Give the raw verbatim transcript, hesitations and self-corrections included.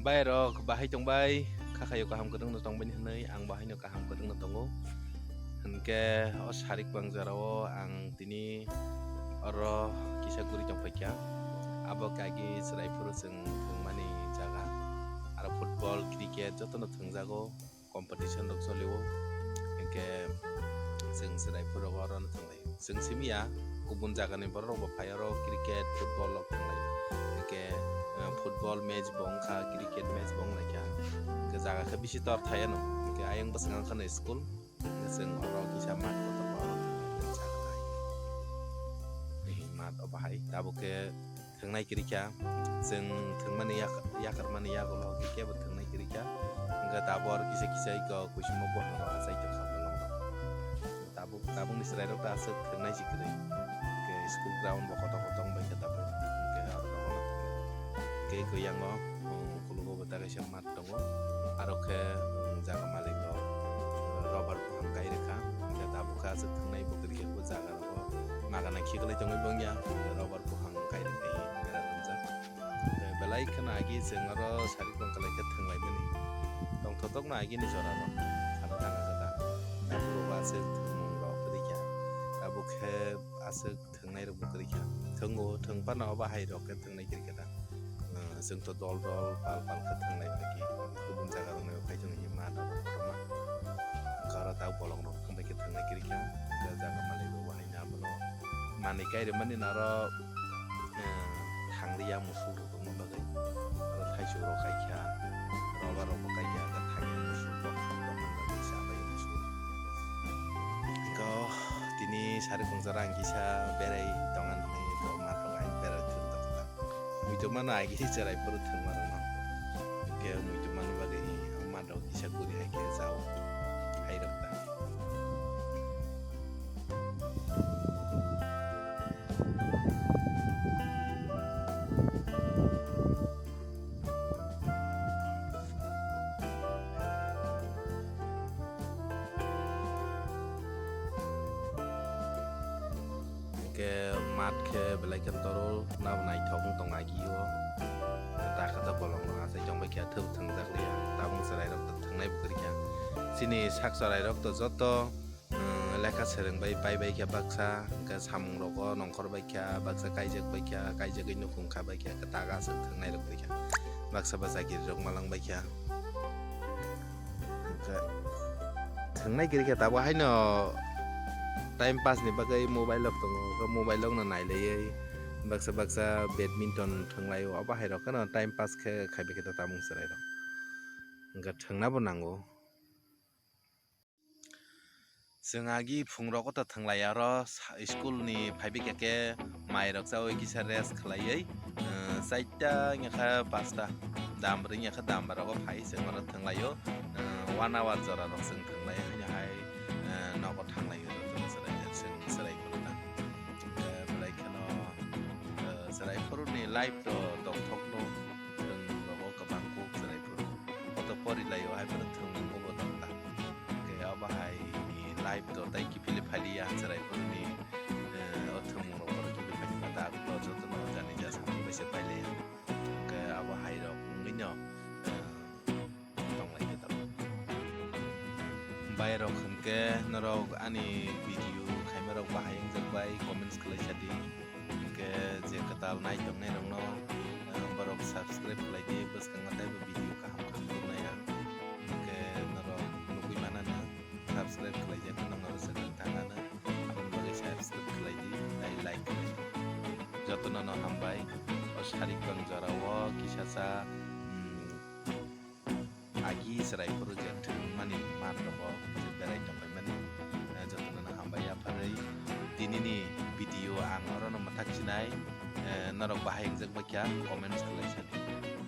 Bai rok bahai tongbai, kha khayo kaham kwrwngno tongbaini hwnwi ang bahaino kaham kwrwngno tongo. Hwnkhe o sarik bang jorao ang tini oro kisa guri tongphaikha. Abo khe agi chwrai phuru chwng thwngmani jaga. Aro football, cricket jotono thwngjago, competition rok cholio. Hwnkhe chwng chwrai phuru orono thwnglai. Chwng simi ya, kubun jagani borok rok bo phai oro cricket, football rok thwnglai. Hwnkhe, eh, football match bo wngkha, cricket match bo wnglaikha. Hwnkhe jaga khe bisi tor thai ano. Hwnkhe ayang bwswk wngkha no school. Hwnkhe chwng oro kisa mat kotor bo oro thwnglai. Mat o bahai. Tabuk khe thwngnai kwrwi kha. Chwng thwngmani yak-, yakarmani yagulo hwnkhe kebo thwngnai kwrwi kha. Hwnkhe tabuk oro kisa kisa iko kuisumo buhangrok achai tongkha bolongrok. Tabuk, tabukni chwrairok ta aswk thwngnai si kwrwi. Hwnkhe school ground bo kotor kotor wngbai kha tabuk. Hwnkhe aro nogo hwnkhe iko yango, um, ukologo bo ta kaisa mat tongo. Aro khe, um, jaga malik rok rubber buphang kai rwkha. Hwnkhe tabuk khe aswk thwngnai bo kwrwi khe bo jaga rogo magana khiklai tongwi bongya, rubber buphang kai rwkha hi bera tongjak. Hwnkhe belai kheno agi chwng oro sari tongkha lai khe thwnglai mani. Tongthotok no agi ni jora rok sana thang khe ta. Tabuk bo aswk thwngmung rok kwrwi kha. Tabuk khe aswk thwngnai rok bo kwrwi kha. Thwngo, thwng phano obo hai rok khe thwngnai kwrwi kha ta. Ah, chwng to dol dol pal pal khe thwnglai bai khe kubun jaga rok nai phai thwng hi ma da rok kotorma. Hwnkhe oro ta bolong rok thang bai khe thwngnai kwrwi kha. Hwnkhe jaga malik rok bo hai na bono manwi kai rw mani na oro, ah, thang liya musuk rok tongma bagwi. Oro thaisuk rok kai kha, rubber rok bo kai kha, hwnkhe thang ya musuk rok tongma bagwi sa bai musuk. Hwnkhe tini sari khungsa rang kisa berai tongan hwnwi rok ma rok ai berai thwng tong kha. Muitu mano agi chwrai phuru thwngma rwma. Hwnkhe muitu mano bagwi hi ma rok kisa guri hai khe chao hai rok ta. Hwnkhe mat khe belai khe torol, nabo naithok wng tong agi o. Dakha ta bolong rok achai tong bai kha, thwk thwngjak liya. Tabuk chwrai rok to thwngnai bo kwrwi kha. Chini sak chwrai rok to joto, um, lekha swrwng bai pai bai kha baksa, hwnkhe samung rogo nongkhor bai kha, baksa kaijak bai kha, kaijagwi nukhung kha bai kha, kwtak aswk thwngnai rok bai kha. Baksa ba chakiri rok malang bai kha. Hwnkhe thwngnai kwrwi kha tabuk haino time pass ni bagwi mobile rok tongo, hwnkhe mobile rok no nailaiwi baksa baksa badminton thwnglai o, abo hai rok kheno time pass khe khai bai khe ta tabuk chwrai rok. Hwnkhe thwngna bo nango. Chwng agi phung rogo ta thwnglai aro sa-, school ni phai bikha khe mai rok chaui kisa rest khlaiwi, eh, chaita wngya kha pasta dam rwngya kha dam ba rogo phai chwng oro thwnglai o, eh, one hour jora rok chwng thwnglai haino hai, eh, nogo thanglai o chwng chwrai, chwng chwrai phuru ta. Eh, belai kheno, eh, chwrai phuru ni life to tongthok no chwng rogo kwbang kuk chwrai phuru. Auto pori lai o hai phano thwng bo tong ta. Hwnkhe abo hai ni life to tai kiphilwi phailiya chwrai phuru ni, eh, o thwngmung rok oro kiphilwi phaini ma dak to joto no jani ja samung bai se pailiya. Hwnkhe abo hai rok wngwi no, eh, tong lai khe tabuk. Bai rok hwnkhe norok ani video khaima rok bahai wngjak bai comments khlai sa di. Hwnkhe je kwtal nai tongnai rokno, eh, borok subscribe khlai di, bwskango teibo video kaham kaham nuknai ang. Hwnkhe norok nugwi manano, subscribe khlai jak nang oro channel thangano, aboni bagwi subscribe khlai di, tei like khlai di. Jotono no hambai, o sarik bang jorao kisa sa, mm, agi chwrai phuru je thwngmani mat rogo je berai tongbaimani, eh, jotono no hambai yapharwi. Tinini video ang orono mwthak sinai, eh, norok bahai wngjak bai kha comments khlai sadi.